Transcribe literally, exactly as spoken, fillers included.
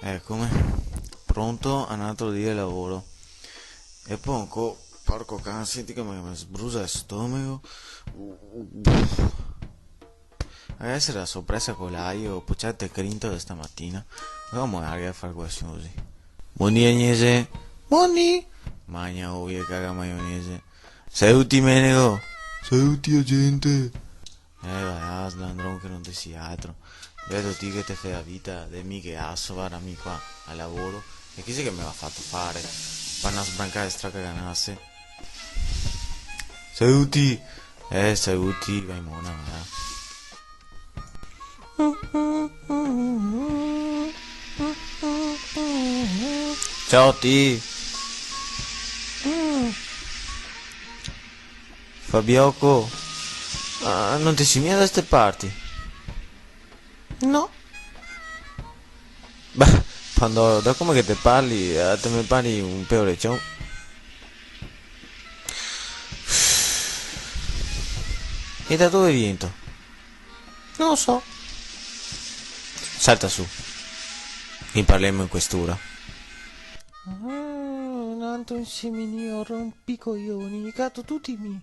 Ecome, pronto a un altro dì de lavoro. E po' anco, porco can, senti come me sbrusa el stomego. Adeso la sopresa co l'aio, po' certe crinto de stamatina. Vamo a far qualcosa. Bondì, Agnese. Bondì. Magna ovie, caga maionese. Saluti, Menego. Saluti, gente. Eh, va, slandron che no te si altro. Vedo ti che te fè la vita de mi che aso, varda mi qua, al lavoro. E chi xe che me l'à fato fare? Par na sbrancada de stracaganase. Saluti! Eh, saluti, vai mona, va. Ciao, ti. Fabioco, ma no te si mia da ste parti? No. Bah, Pandoro, da come che te parli, eh, te me pari un peorecion. E da dove viento? No lo so. Salta su. Ne parlemo in questura. Ah, un altro inseminio, rompicoglioni, i cato tuti mi.